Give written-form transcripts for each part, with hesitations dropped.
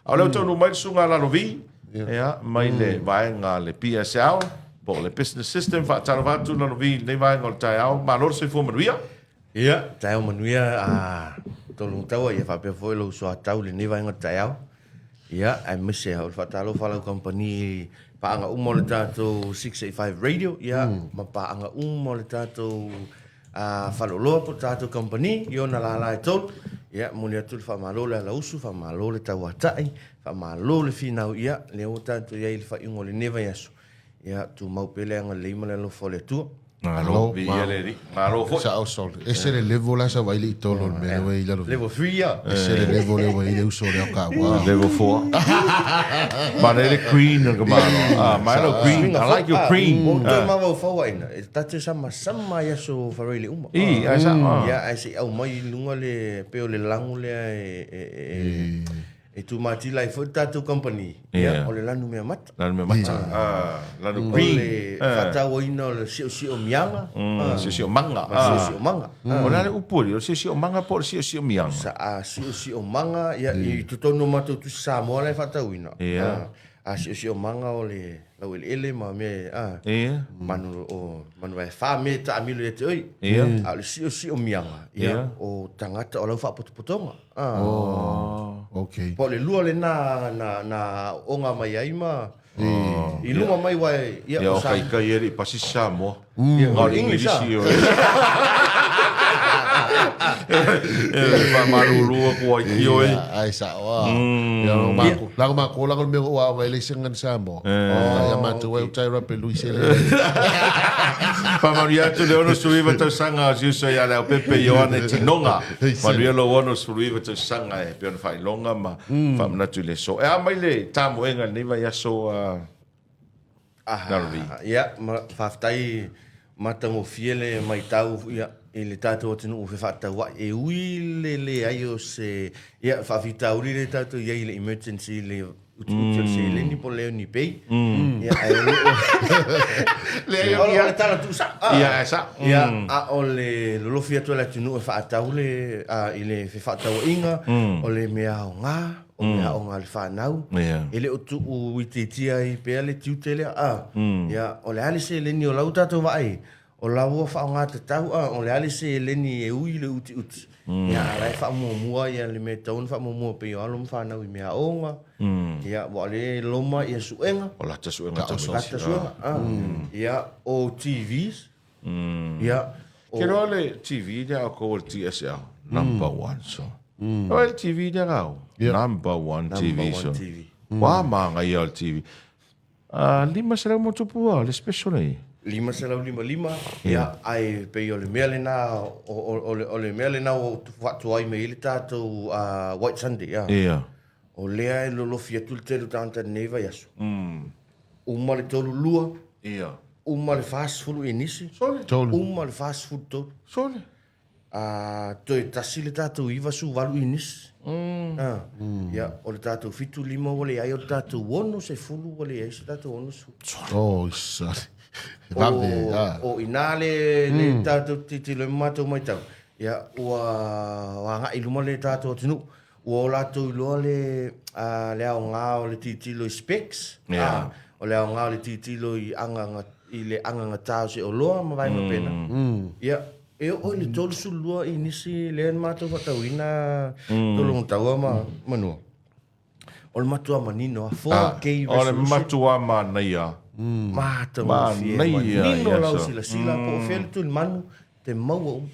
A o lea ua taunuu mai le susuga a Lalovi, ia, mai le vaega a le PSL, po o le Business System. Faatalofa atu Lalovi i lenei vaega o le taeao. Malo le soifua manuia. Ia, taeao manuia a Tologataua, ia faapea foi lou soatau i lenei vaega o le taeao. Ia, aemaise o le faatalofa a lau kamupani i paaga uma o le tatou 685 Radio, ia, ma paaga uma o le tatou faleoloa po o le tatou kamupani i ona lala e tolu. Ia, momoli atu le faamalo le alausu, faamalo le tauatai, faamalo le finau, ia, lea ua tatou i ai i le faaiuga o lenei vaiaso. Ia, tumau pea le agalelei ma le alofa o le Atua. Malo, viia le Alii. Malo foi. Sao sole. Ese le level la sa vai le i tolo le mea lea i lalo. Level 3 ia. Ese le level lea ua i le uso lea o ka ua. Level 4. Ma le green o ka malo. Ah, ma lo green. I like your green. O toe mafaufau aina, e ta te sama sama i aso faraile uma. I, ai sa. Ia, ae se i aumai i luga le pei o le lago lea e, e, e, E tumatila ai foi le tatou kamupani, ia, o le lanu mea mata. Lanu mea mata. Ah, lanu green. O le faatauaina o le siosiomiaga. Siosiomaga. Ma le siosiomaga. O le a le upu alii, o le siosiomaga po o le siosiomiaga? Sa siosiomaga, ia, i totonu o matou tusi Samoa la e faatauina. Ia. A siosiomaga o le laueleele ma mea, a. Ia. Manu, o manu e fa mea e taamilo ia te oe. Ia. A o le siosiomiaga, ia, o tagata o lau faapotopotoga. Ah. Oh, okay. Po o le lua lena na, na aooga mai ai ma oh. i luma mai wa ia, ia o kai kai e le pasi Samoa. Ia, o English. E faamalulu atu ai ki oe. Ai sa oa. Ia lo mako. Lago mako lago me o aoga i le sengan Samoa. Ia matou ai utai rape lui se le. Faamanuia atu le 69 tausaga o si uso ia Leaupepe Ioane Tinoga. Manuia lou 69 tausaga e pei ona faailoga ma faamanatu i le aso. E a mai le tamoega i lenei vaiaso Lalovi? Ia, faafetai matagofie le maitau ia, i le tatou atunuu fefaatauai. E ui le leai o se ia, faafitauli lea tatou i ai i le emergency i le utiuti o le seleni po o le leai o ni pay. Ia, ae o lo o Leai o le tala tuusao. Ia, e sao. Ia, a o le lolofi atu o le atunuu e faatau le, i le fefaatauaiga, o le mea aoga, o mea aoga a le fanau. E le o tuu itiitia ai pea le tiute lea. Ia, o le a le seleni o la ua tatou vaai, O la ua faaaoga tatau a, o le a le seleni e ui le utiuti, ia a la e faamuamua ia le mea e tatau ona faamuamua pei o alo ma fanau i meaaoga, ia ua o lea e loma ia suega. O lata suega tamaiti. Lata suega, a. Ia, o TVs, ia, o. Ke loa le TV lea a outou o le TSL, number one so. O le TV lea kau, number one TV so. Number one TV. Ua manaia o le TV. A 500 ma tupu a le special nei. 555, ia, ae pei o le mea lena, o le mea lena ua faatuai mai ai le tatou White Sunday, ia. Ia. O lea e lolofi atu le tele o tagata i lenei vaiaso. Uma le 32. Ia. Uma le 40 inisi. Sole. Tolu. Uma le 43. Sole. A, toe tasi le tatou 98 inisi. A, ia, o le tatou 75 ua leai, o le tatou 60 ua leai se tatou 60. Oh, sorry. Vave, a. O i ina le, le tatou tilotilo ai ma matou matau, ia, ua agai i luma le tatou atunuu. Ua o latou iloa le, a, le aoga o le tilotilo i specs, a, o le aoga o le tilotilo i agaga, i le agagata o se oloa ma vaega pena. Ia, E oo i le 32 i nisi lea na matou faatauina Tologataua ma Manua. O le matua manino a, 4K O le resolution. matua manaia. Matagofie, Manaia, manino yes, lau sir. silasila po o fea le tulimanu te maua uma.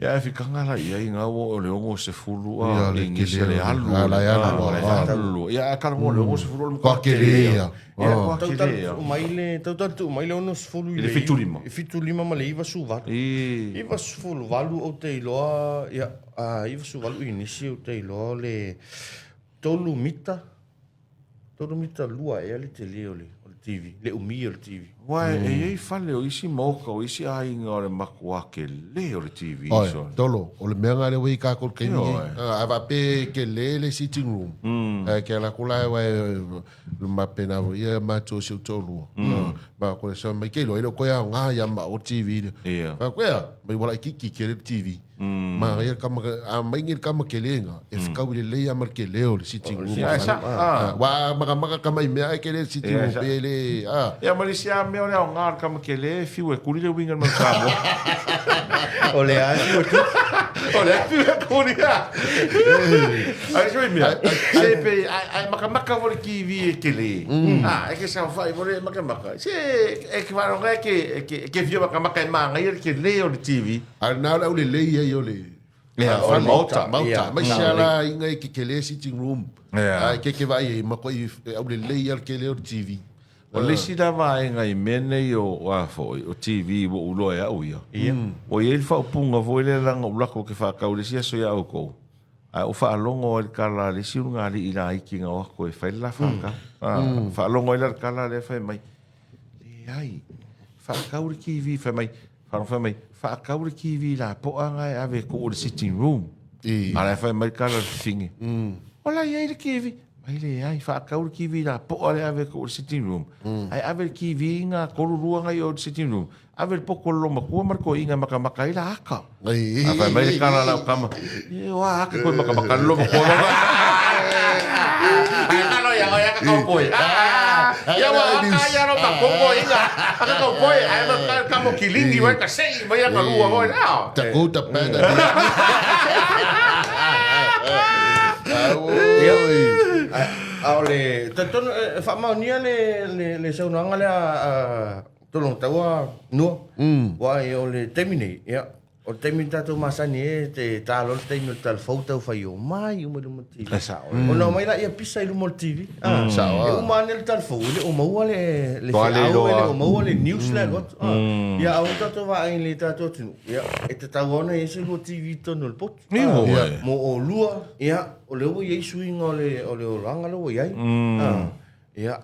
Ia e fikanga la i ai ngā ua o le 60 a Ia, le i nisi tele le o le- alu a, la e alu, a, le a. alu. Ia a kala mo le 60 o le Kua kele ia. Ia, kua Tau kele tala ia. tuu mai le, tau tala tuu mai le 60 I le 75. I 75 ma le 98. I. 98 ou te iloa, ia, a, 98 i nisi ou te iloa o le 3 mita, 3 mita lua ea le tele o le, o le TV, le umi o le TV. Aua e i ai fale o isi maota o isi aiga o le matua kele o le TV. Oe, So. Tolo, o le mea lena lea ua i ai kākou i le taimi Ioe. nei. A faapea e kele le sitting room, ae ke ala aku la e wae le mapena foi ia matou si ou toalua. Ma ko le sa mai ke lo ile ko ya nga ya ma o TV le. Ia. Fa ko ya mai wala ki ki ke le TV. Ma ya kama a mai ngi kama ke le nga e fka le le ya mar ke le o le sitting room. Ia, sa, ah. Wa maka maka kama i mea e ke le sitting Ia, room sa- pe le a. Ia ma le isi lava mea o le aoga o le kama kele e fiu e kuli le uiga i le mau Samoa. O le a fiu e kuli. O le a fiu e kuli a. Ai sui mea, se pe, ai makamaka foi le TV e kele. Ah, e ke saofai foi le makamaka. Se, e ke faaloga e ke, e ke, e ke fia makamaka e māgaia le kele o le TV. A na o le aulelei ai o le Ia, o le maota. Maota. Mai se ala inga e ke kele sitting room. Ia. A ke ke vai e ma ko i aulelei al kele o le TV. O le isi la vaega i mea nei o a foi, o TV ua ou iloa e au ia. Ua i ai le faaupuga foi lea leaga ou lako ke faatau i le isi aso ia outou, ae ou faalogo ai i le tala a le isi ulugalii laiti na o atu e fai le la faatau. Faalogo ai la i le tala lea fai mai, leai, faatau le TV, fai mai, faalogo fai mai, faatau le TV lapoa na e ave e tuu i le sitting room. A la e fai mai le tala a le fafine, o la e i ai le TV. Mai leai, faatau le TV lapoa lea ave e tuu i le sitting room. Ae ave le TV na 32 na i o i le sitting room, ave le poto o le lomatua ma le toeaina e matamata ai la aka. A fai mai le tala a lau tama, e o a aka koe matamata le lomatua lona. Ai ngalo ia oe aka kau koe. Ia wa aka ia lo makongo inga. Aka kau koe, ai ma ka ka mo kilingi wai ka sei mai aka lua hoi. Ta ku ta pa ta. A o le talitonu e faamaonia le le le saunoaga lea a Tologataua Noa. Aua o le taimi nei, ia, o le taimi na tatou masani ai e te ta loa le taimi o le talafou tau fai omai uma i luma o le TV. E sao. Ona omai laia pisa i luma o le TV. Sao. E uma ane le talafou, e le o maua le le Toa le feau, e iloa. le o maua le news le alu atu. Ia, a o tatou vaai i le tatou atunuu, ia, e tatau lava ona i ai se lua TV i totonu o le potu. Iho, e. Mo olua, ia, o lea ua i ai suiga o le o le olaga lea ua i ai. Ia,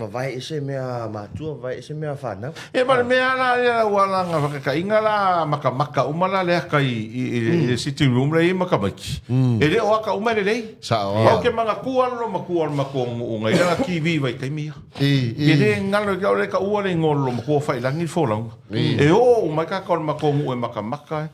Vavae ese mea matua, vavae ese mea whanau. E ma le mea la ia ua la nga whakakainga la makamaka uma la le aka i, i, i, i le sitting room le i makamaiki. E le o aka uma le lei. Sao. Au ke manga kua lo makua lo makua ngu ngai la TV vai taimi ia. I, Ke le ngalo ke ole ka ua le ngolo lo makua whai langi fo E o o mai ka ka o le makua ngu e makamaka e.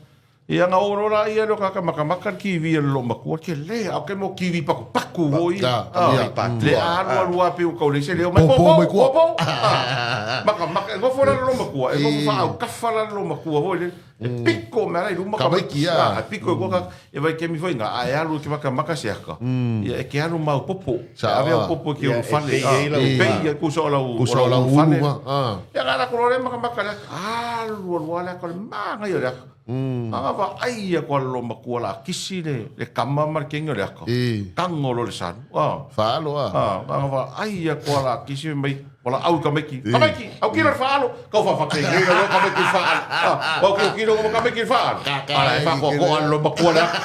Ia nga oro la ia lo kaka makamaka le kiwi a le loomatua ke le au ke mo kiwi pakupaku voi. Da, Ah, ia. Le alu alu a pe u kau le se leo mai Po, po po, mai po kua. po. Ah, Makamaka e ngofo la le loomatua e ngofo fa au kafa la le loomatua voi le. E piko me ala i luma Kamaiki, ia. Ah, e piko e koka e vai kemi foi nga a e alu ke makamaka se aka. Ia e ke alu mau popo. Sa- Ave au popo ki Ia, o e fale. pei ai lau- Pei ia kusa o lau Kusa o lau fale. ulu, ah. Ia nga la kolore makamaka le alu alu ala ko le manga ia le aka. Anga va ai ia ko lo makua la kisi le le kama ma le kengi o le aka. E. Tango lo le sanu. Ah. Faalo a. Ah, anga va ai ia ko la kisi mai wala au ka maiki. Ka maiki, au kilo le faalo. Kau fa fa ke ngi lo ka maiki faalo. Ah, au kilo kilo ka maiki faalo. Ala e fa ko ko lo makua le aka.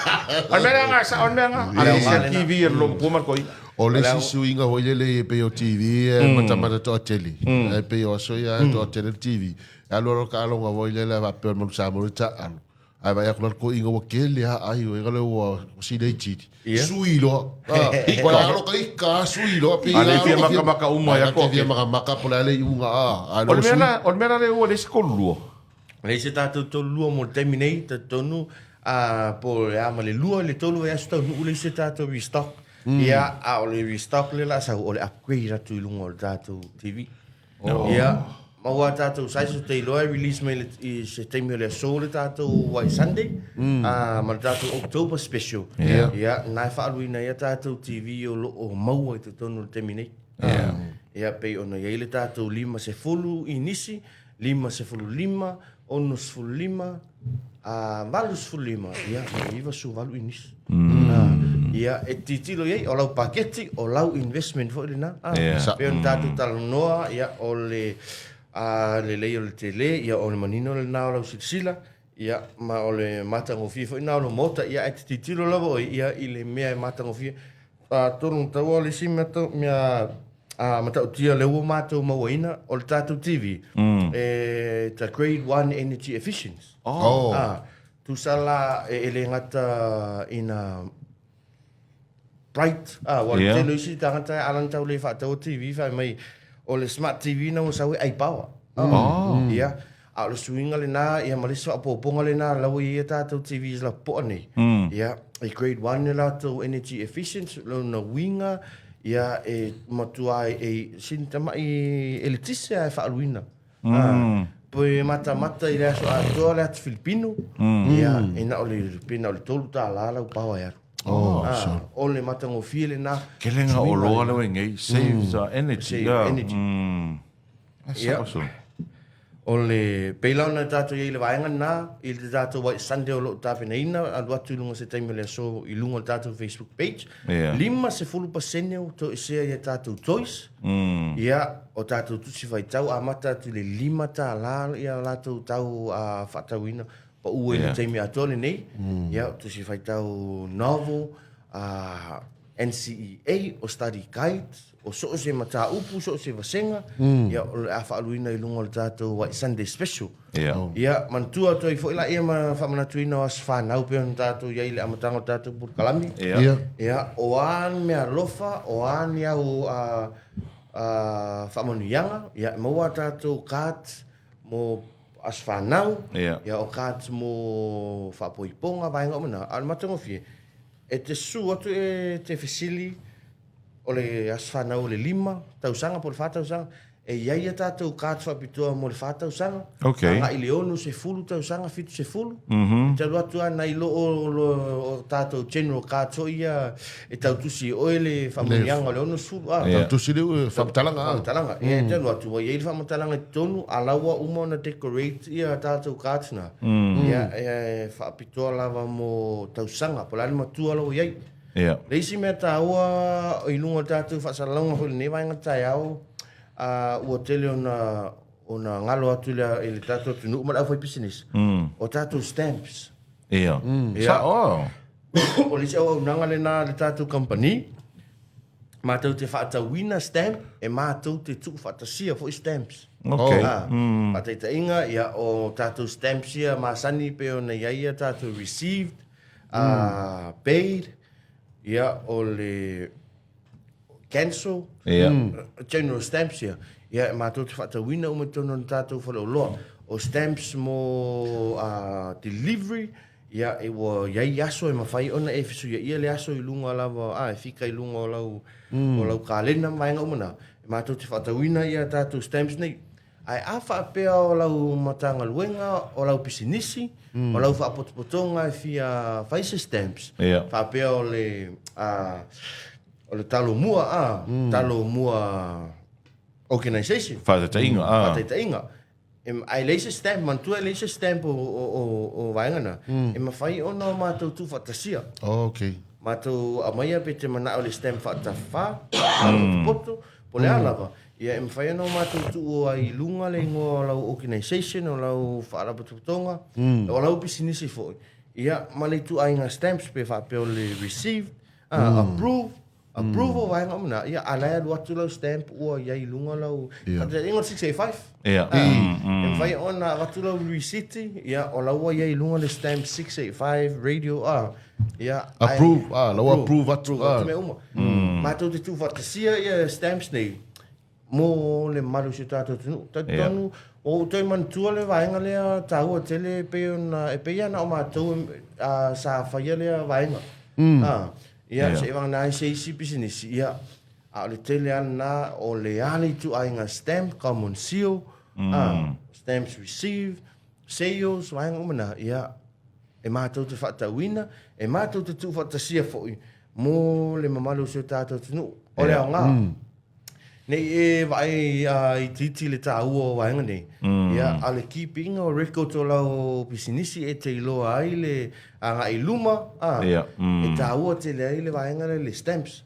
Al mea nga sa al mea nga. Ala se TV lo makua ma ko i. O le isi suiga foi lele e pei o TV e matamata toatele. E pei o aso ia toatele le TV. E alu alu ka aloga foi lele faapea o le manu Samoa le taalu. Ae vaai atu la le koiga ua kele lava ai o ega lea ua sili ai tili. Sui loa. Ua le alo ka ika sui loa pei A le fia makamaka uma ia ko. Fia makamaka po o le a le iuga a. Ae O le lea ua mea sui. la, o le mea la lea ua le isi 32. Leai se tatou 32 mo le taimi nei, talitonu a po o le a ma le lua i le tolu vaiaso taunuu le isi tatou restock. Ia, a o le restock lea o le a sau, o le upgrade atu i luga o le tatou TV. Ia, maua a tatou size ou te iloa e release mai i se taimi o le aso le tatou White Sunday, a ma le tatou October special. Ia, na e faaluina ai a tatou TV o lo o maua i totonu o le taimi nei. Ia, pei ona i ai le tatou 50 inisi, 55, 65, a 85, ia, ma le 98 inisi. Ia, e tilotilo i ai, o lau paketi, o lau investment foi lena. Pei ona tatou talanoa, ia, o le a lelei o le tele, ia, o le manino lena o lau silasila, ia, ma o le matagofie foi lena o lou maota, ia, ae te tilotilo lava oe, ia, i le mea e matagofie. Atonu taua o le isi mea mea a matautia lea ua matou mauaina o le tatou TV e ta grade 1 energy efficiency. Oh. A tusa la e le gata ina bright a ua tele o isi tagata e alani tau le faataua TV fai mai O le smart TV na ua sau e ai power. Ia, a o le suiga lena, ia ma le isi faaopoopoga lena la ua i ai a tatou TVs lapopoa nei. Ia, e grade 1 le latou energy efficient, lona uiga, ia e matua e sini tamai eletise lava e faaaluina. Pe matamata i le aso atoa le atu Filipino, ia, e na o le, pe na o le $3 lau power e alu. Oh, so. O le matagofie lena. Kelega o loa le nei, saves energy. Save energy. Ia. O le pei la ona tatou i ai i le vaega lena, i le tatou White Sunday o lo o tapenaina, alu atu i luga se taimi o le aso i luga o le tatou Facebook page. 50% ua toesea i a tatou toys. Ia, o tatou tusi faitau amata atu i le $5 ia latou tau faatauina pau ai i le taimi atoa lenei. Ia, o tusi faitau novel, NCEA, o study guides, o so o se mataupu, so o se vasega, ia, o le a faaluina i luga o le tatou White Sunday Special. Ia, manatua atu ai foi laia ma faamanatuina o aso fanau pei ona tatou i ai i le amataga o le tatou polokalame. Ia, o a ni meaalofa, o a ni au faamanuiaga, ia, e maua a tatou cards mo aso fanau, ia, o cards mo faapoipoga, vaega uma na. A o le matagofie, E te susu atu e te fesili o le aso fanau o le 5 tausaga po o le 4 tausaga, e i ai a tatou cards faapitoa mo le 4 tausaga, agai i le 60 tausaga, 70, e te alu atu lava nai lo o tatou general cards foi ia e tau tusi e oe le faamanuiaga o le 60. Tau tusi le faamatalaga. Faamatalaga. Ia, e te alu atu ua i ai le faamatalaga i totonu, a la ua uma ona decorate ia tatou cards na. Ia, e faapitoa lava mo tausaga, po o le a le matua la ua i ai. Le isi mea taua i luga o le tatou faasalalauga foi i lenei vaega taeao, ua tele ona ona galo atu i le tatou atunuu ma le aufaipisinisi, o tatou stamps. Ia. Sao. O le isi auaunaga lena a le tatou kamupani, matou te faatauina stamp e matou te tuufaatasia foi stamps. Faataitaiga, ia, o tatou stamps ia masani pei ona i ai a tatou received, paid, ia, o le cancel, general stamps ia, ia, e matou te faatauina uma i totonu o le tatou faleoloa. O stamps mo delivery, Ia, e ua i ai aso e mafai ona e fesuiaia le aso i luga lava, a, e fika i luga o lau, o lau kalena ma vaega uma na, e matou te faatauina ia tatou stamps nei. Ae a faapea o lau Matagaluega, o lau pisinisi, o lau faapotopotoga e fia fai se stamps, faapea o le, a, o le Talomua, a, Talomua Organisation. Faataitaiga, a. Faataitaiga. Ae leai se stamp, manatua e leai se stamp o vaega na, e mafai ona o matou tuufaatasia. Matou aumaia pe te manao i le stamp faatafa, faatapotopoto, po o le a lava, ia e mafai ona o matou tuu ai i luga le igoa o lau organisation, o lau faalapotopotoga, o lau pisinisi foi, ia ma le ituaiga stamps pe faapea o le received, approved, Approval vaega uma na, ia, a la e alu atu lau stamp ua i ai i luga lau, faataitaiga o le 685. E mafai ona avatu lau receipt, ia, o la ua i ai i luga le stamp 685 radio, ia. Approve, la ua approve atu. Approve atu mea uma. Matou te tuufaatasia ia stamps nei mo le mamalu o si o tatou atunuu. Talitonu, ua ou toe manatua le vaega lea taua tele e pei ona, e pei lava na o matou sa faia lea vaega. Ia, se i vagana ai se isi pisinisi, ia, a o le tele lava lena o le a le ituaiga stamp, common seal, stamps received, sales, vaega uma na, ia, e matou te faatauina, e matou te tuufaatasia foi mo le mamalu o si o tatou atunuu. O le aoga, Ne i e vaai itiiti le taua o vaega nei, ia, a o le keep ina o records o lau pisinisi e te iloa ai le agai i luma, a, e taua tele ai le vaega lea i le stamps.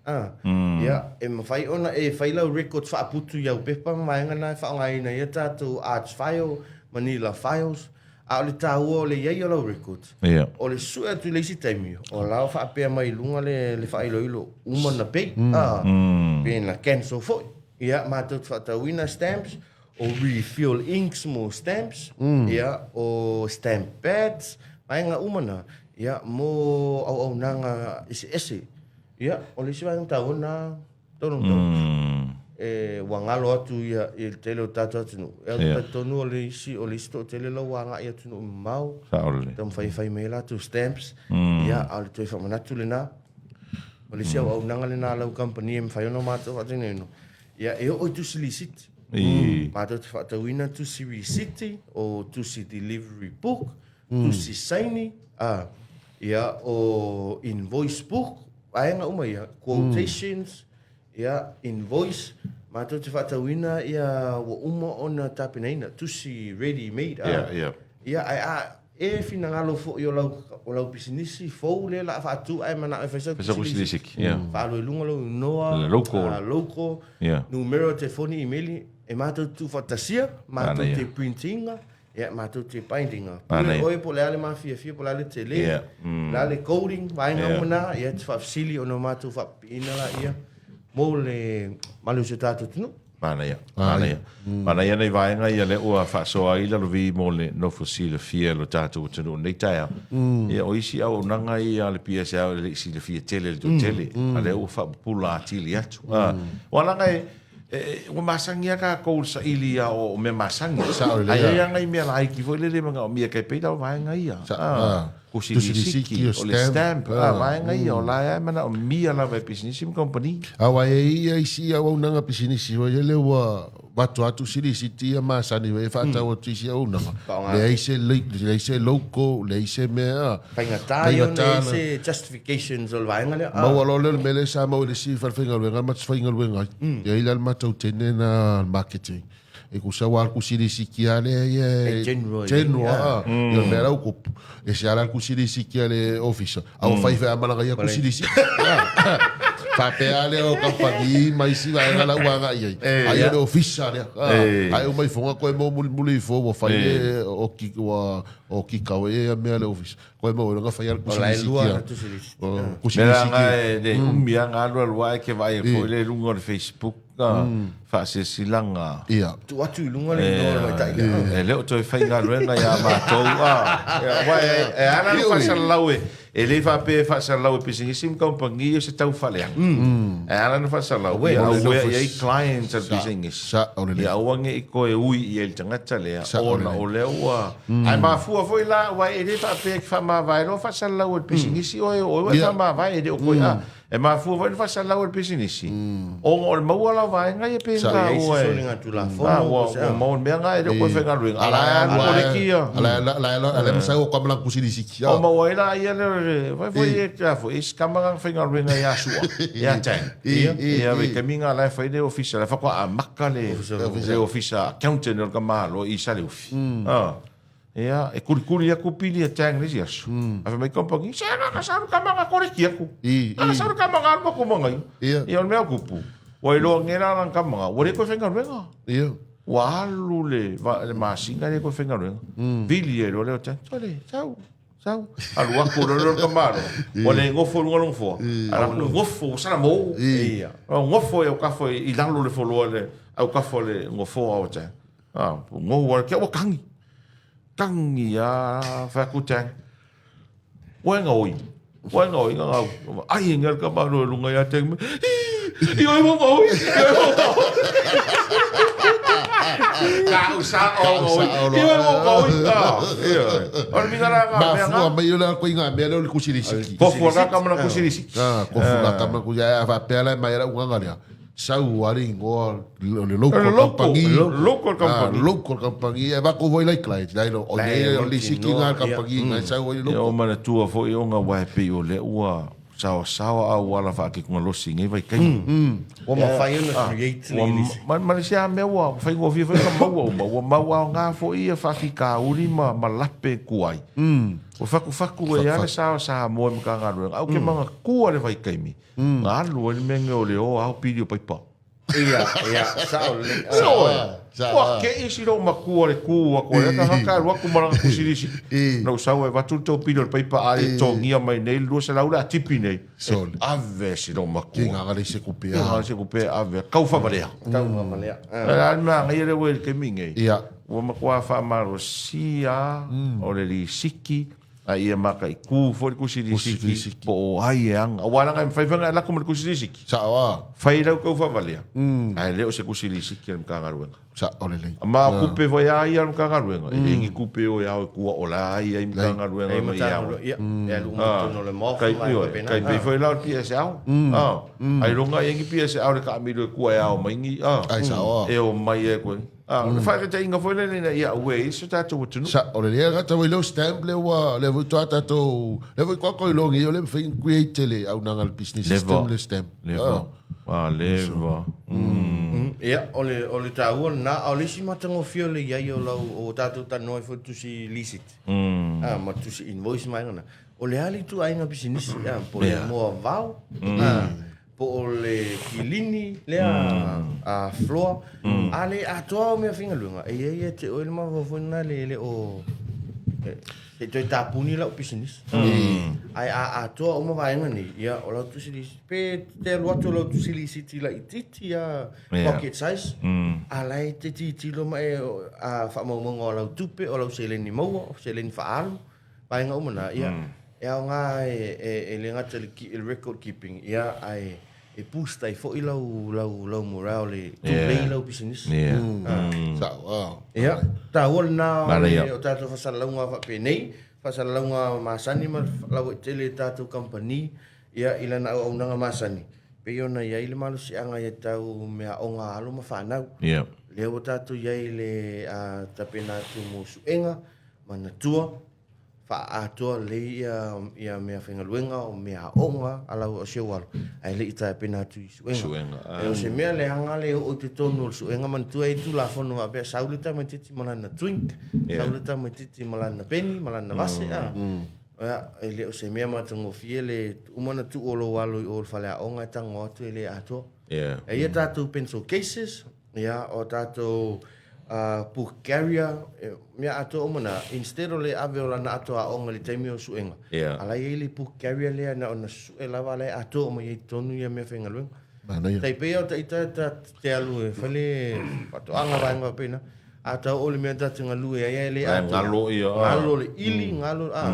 A, ia, e mafai ona e fai lau records faaputu i au pepa ma vaega na e faaaogaina ai a tatou arts file, manila files, A o le taua o le i ai o lau records, o le sue atu i le isi taimi, o la e faapea mai i luga le faailoilo uma na pay, a, pe na cancel foi. Ia, matou te faatauina stamps, o refill inks mo stamps, ia, o stamp pads, vaega uma na, ia, mo auaunaga eseese. Ia, o le isi vaega taua lena, Tolu ma tolu. e ua galo atu ia i le tele o tatou atunuu. E au talitonu o le isi o le isi toatele la ua agai i atunuu mamao. Sao lelei. Taumafai e fai mai ai latou stamps. Ia, a o le toe faamanatu lena. O le isi auaunaga lena a lau kamupani e mafai ona matou faatinoina. Ia, e oo i tusi lisiti. Matou te faatauina tusi risiti o tusi delivery book, tusi saini, a, ia, o invoice book, vaega uma ia, quotations, Ia, invoice, matou te faatauina ia ua uma ona tapenaina, tusi ready made a. Ia, ia. Ia, ae a e finagalo foi o lau, o lau pisinisi fou lea o le a faatu ae manao e fai sau tusi lisiti. Ia. Faaalu i luga lou inoa, Le logo. a, logo, Ia. numera o telefoni, imeli, e matou te tuufaatasia, matou Manaia. te print ina, Ia, matou te binding a. Manaia. Pule oe po o le a le mafiafia, po o le a le tele, Ia, o le a le coding, vaega Ia. uma na, ia te faafesili ona matou faapipiina laia mo le malu o si o tatou atunuu. Manaia, manaia. Manaia nei vaega ia lea ua faasoa ai Lalovi mo le nofo silafia e lo tatou atunuu i lenei taeao. Ia, o isi auaunaga ia a le PSL e le i silafia tele e le toatele, a lea ua faapupula atili atu. Aua leaga e, Ua masani lava tatou i le saili lava o mea masani. Sao lelei Ae i ai lava. lava nai mea laiti foi lele e manaomia e pei la o vaega ia. Sa- ah, Tusi tusi lisiti, lisiti, o o le stamp, stamp, ah, vaega ia, o la e manaomia lava e pisinisi ma kamupani. Aua e i ai isi auaunaga pisinisi foi lele ua vato atu tusi lisiti ia masani foi e faatau atu isi auaunaga. Faaaoga. Leai se leai se logo, leai se mea. Faigata ia ona Faigata i ai na. se justifications o le vaega lea. Maua loa lea o le mea lea sa maua i le isi falefaigaluega ma te faigaluega ai. E ai la le matou teine na marketing. E kusa ua alu kusilisiki lava lea ia E general ia. General ah. Ia o le mea la ua kupu. E se ala le kusilisiki a le ofisa. A ua fai feamalaga ia kusilisiki. Faapea lea o kamupani ma isi vaega la ua agai ai. Ai o le ofisa lea. Ae uma ifoga koe maua mulimuli ifo ua fai le o ki ua o kikau ai ia mea le ofisa. Koe maua loa fai le O la e kusilisiki. lua ana tusi O Me la kusilisiki. nga e le umi a nga alu alu ae ke vaai foi le luga o le Facebook faasilasilaga. Ia. Tuu atu i luga le inoa o le tamaitai lea. E le o toe faigaluega ia matou a. Aua e ala le faasalalau e e le faapea e faasalalau e pisinisi ma kamupani o se tau faaleaga. E ala ona faasalalau ia aua e i ai clients a le pisinisi. Sa o lelei. Ia aua ne i toe ui i ai le tagata lea Sa o ona lelei. o lea ua ae mafua foi la aua e le faapea e faamavae loa faasalalau e le pisinisi oe o oe ua e faamavae e le o koe a. E mafua foi le faasalalau e le pisinisi, ona o le maua la o vaega ia pe Sa na i ai se ua e soligatulafono Ah, po ua o se ua a. maua le mea na e le o koe faigaluega, a la e alu koleki ia. Ala ala ala ala masau o kamala kusilisiki. O maua ai la ia le le fai foi e te foi e sikama nga faigaluega ia sua, ia tang. Ia ve taimi nga la e fai le ofisa, la faatoa amaka le le ofisa accountant o le kamalo i Saleufi. Ah. Ia, e kulikuli aku pili e tang le isi aso. Ae fai mai kompani, se nga ka salu ka manga koleki aku. I, Nga i. salu ka manga alu aku manga i. Ia. Ia, o le mea o kupu. Ua iloa nge la lan ka manga, ua le koe faigaluega. Ia. Ua alu le, va, le masina le koe faigaluega. Vili e loa lea o tang, sole, sau, sau. Alu aku loa lea o le kamalo. Ua le gofo i luga o lona foa. Alu aku gofo, ua sala mou. Ia. O gofo e aukafo i lalo le foloa le aukafo le gofoa o tang. Ah, gou ala kia ua kagi. Kagi a fai atu tang. Ua e gaoi. Ua e gaoi nga gau. Ai e ngai le kamalo e lunga ia tang. Ii, i oi mo gaoi. I oi mo gaoi. Ka usa o gaoi. I oi mo gaoi. Ah, ia. O le minga la nga mea Mafua nga. mai o le koe nga mea lea o le kusilisiki. Kofu la ka mana kusilisiki. Ah, kofu la ka mana kusilisiki. A faapea la e mai ala ugaga lea. Sau a le igoa o le local O le local, company. local company. Ah, local company. E vako foi lai client. Lai lo, o Lai nei o e le siki mautinoa, ngā company, ngai sau ai Ia local. o manatua foi ona ua e pei o lea ua saosaoa au ala faakekugalosi i nei vaitaimi. Ua mafai ona create le Ua English. ma ma le se a mea ua faigofie foi ona maua uma. Ua mau aoga foi ia faafitauli ma ma lape ku ai. Ua fakufaku ai lava le sa o Samoa i Matagaluega. Ae ou te manatua le vaitaimi, na alu ai le mea lenei o le o ao pili o paipa. Ia, ia, sao lelei. Sao e. Sao. Ua kei si lou matua le ku aku ai le tagata alu atu ma lana kusilisi. Na ou sau e avatu le tou pili o le paipa a e togia mai nei le 200 le a tipi nei. E Sole. ave si lou matua. Ki ngā le se kupe Ki ngā le se kupe ave. Kau whamalea. Kau whamalea. E a le mea ngai le ue i le taimi nei. Ia. Ua matua whamalosia o le lisiki. A ia mataitū foi le tusi lisiti po o ai e aga. Aua leaga e mafai foi ona e alu atu ma le tusi lisiti. Sao a. Fai lau tau faavalea, ae le o se tusi lisiti a le Matagaluega. Sao lelei. Ma o tupe foi a ia a le Matagaluega, e leai ni tupe e o e ao i tua o la e i ai Matagaluega ma i ao. Ia, e alu uma i totonu o le MOF ma vaega faapena. Tai pei foi la o le PSL, ailoga e i ai ni PSL e taamilo i tua e ao mai ni, Ai sao a. e omai ai koe. O le faataitaiga foi lele ina ia aware ai si o tatou atunuu. Sao lelei. Ia gata foi leo stamp lea ua lea foi toa tatou lea foi koa koilogi o le mafai ona create e le auaunaga a le business system le stamp. Leva. Ah, leva. Ia, o le, o le taua lena, a o le isi matagofie o le i ai o lau, o tatou talanoa ai foi i le tusi lisiti, a, ma le tusi invoice ma vaega na, o le a le ituaiga pisinisi, a, po o le moa vao, a, po o le kilini lea a floor, a le atoa au meafaigaluega, e i ai ia te oe le mafaufau foi lena le le o se i toe tapuni lau pisinisi. Ae a atoa uma vaega nei, ia o lau tusi lisiti, pe te alu atu o lau tusi lisiti laitiiti lava, pocket size, a la e te tilotilo ma e faamaumauga o lau tupe, o lau seleni maua, o seleni faaalu, vaega uma na, ia, e aoga e le gata i le record keeping, ia, ae e boost ai foi lau, lau, lau morale e tulei lau pisinisi. Sao, ah. Ia, taua lena o le o tatou faasalalauga faapenei, faasalalauga masani ma lauaitele i tatou kamupani, ia, i lana auaunaga masani, pei ona i ai le malosiaga ia tau meaaoga a alo ma fanau. Lea ua tatou i ai i le tapena atu mo suega, manatua, faaatoa lelei ia meafaigaluega o meaaoga a lau o si ou alo, ae le i tapena atu i suega. Suega, E o se mea leaga le oo i totonu o le suega, manatua e i ai Tulafono faapea, sau le tamaitiiti ma lana drink, sau le tamaitiiti ma lana peni, ma lana vase, a. Ia, e le o se mea matagofie le uma ona tuu o lou alo i o i le faleaoga e tago atu e le atoa. E i ai a tatou pencil cases, Ia, o tatou book carrier, mea atoa uma na, instead o le ave o lana ato aoga i le taimi o suega, a la e i ai le book carrier lea na ona sue lava a la e atoa uma i ai i totonu ia mea faigaluega. Manaia. Tai pei o ita ta te alu e fai le faatoaga vaega faapena, a tau o le mea ta te galue ai e le atoa. Galo ia. Galo le ili, galo, a,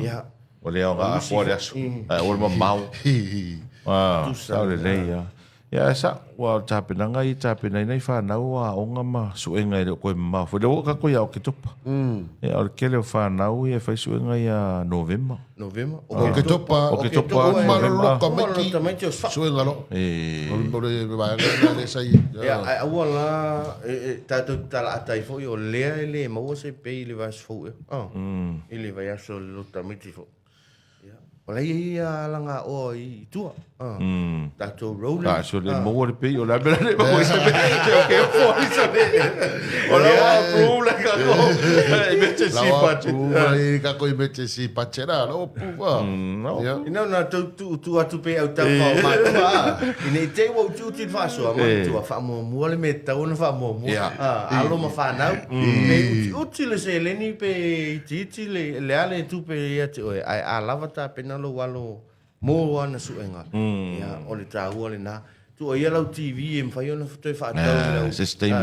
ia. Ua le aoga atoa le aso, ae aua le mamao. Tusa. Sao lelei lava. Ia ae sao, aua o le tapenaga ia e tapenaina ai fanau o aoga ma suega e le o toe mamao foi. Lea ua oo tatou ia Oketopa. Ia o le tele o fanau ia e fai suega ia Novema. Novema. Oketopa. Oketopa, Uma Novema. loloka Uma maiki. loloka maiki o sfa. Suega loa. E. O le vaega lena lea sa i ai. Ia, ae aua la e tatou te talaata ai foi o lea e le maua se pay i le vaiaso fou ea. I le vaiaso o le loto tamaiti foi. O la e i ai ia alagaoa i tua. Tatou rolling. Ah, so le maua le pay, o le a mea la le maua i se pay. Ke o ke fo i se pay. O la ua approve le kako. Emergency budget. Lau approve le kako emergency budget la. Lau approve ah. No. Ia. Ina ona tou tuu tuu atu pe au tau whao mātua. Ina i te ua uti uti le faasoa, matua, faamuamua le mea e tatau ona faamuamua. Alo ma whanau. Pe uti uti le seleni pe iti iti le, le a le tupe ia te oe, ae a lava tapena lou alo mo ana suega, ia, o le taua lena. Tua ia lau TV e mafai ona toe faatau i lau, Se isi taimi,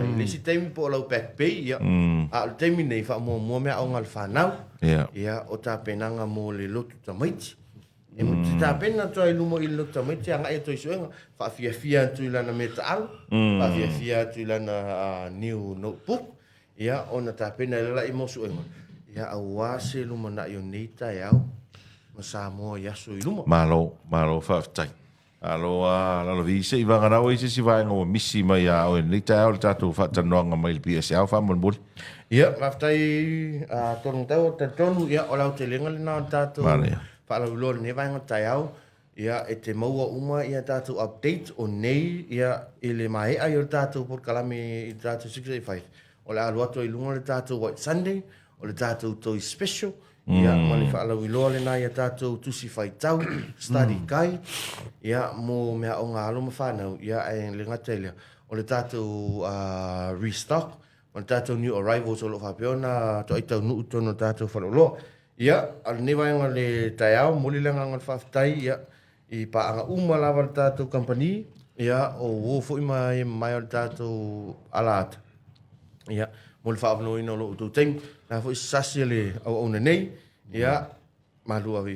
i le isi taimi po o lau back pay, ia. A o le taimi nei, faamuamua meaaoga a le fanau, ia, o tapenaga mo le lotu tamaiti. E te tapena atu ai i luma i le lotu tamaiti, agai atu ai i suega, faafiafia atu i lana mea taalo, faafiafia atu i lana new notebook, Ia, ona tapena ai lea mo suega, ia aua se lumanai o nei taeao ma Samoa i aso i luma. Malo, malo faafetai. Malo a Lalovi, se i vagana oe i se isi vaega ua misi mai ia oe i lenei taeao i le tatou faatalanoaga mai le PSL faamolemole. Ia, faafetai a Tologataua, talitonu, ia, o le aotelega lena o le tatou faalauiloa i lenei vaega o le taeao. Ia, e te maua uma ia tatou update o nei, ia, i le maea ai o le tatou polokalame i le tatou 685. O le a alu atu ai i luga le tatou White Sunday, o le tatou Toi Special, ia, ma le faalauiloa lena i a tatou tusi faitau, study guide, ia, mo meaaoga a alo ma fanau, ia, ae le gata i lea, o le tatou restock, ma le tatou new arrivals o lo o faapea ona toai taunuu i totonu o le tatou faleoloa. Ia, a o lenei vaega o le taeao, momoli le agaga o le faafetai, ia, i paaga uma lava a le tatou kamupani, ia, o uo foi ma e mamae o le tatou alaata, ia, mo le faaavanoaina o lo outou taimi. O le a foi se sasi a le auauna nei, Ia, malu ave.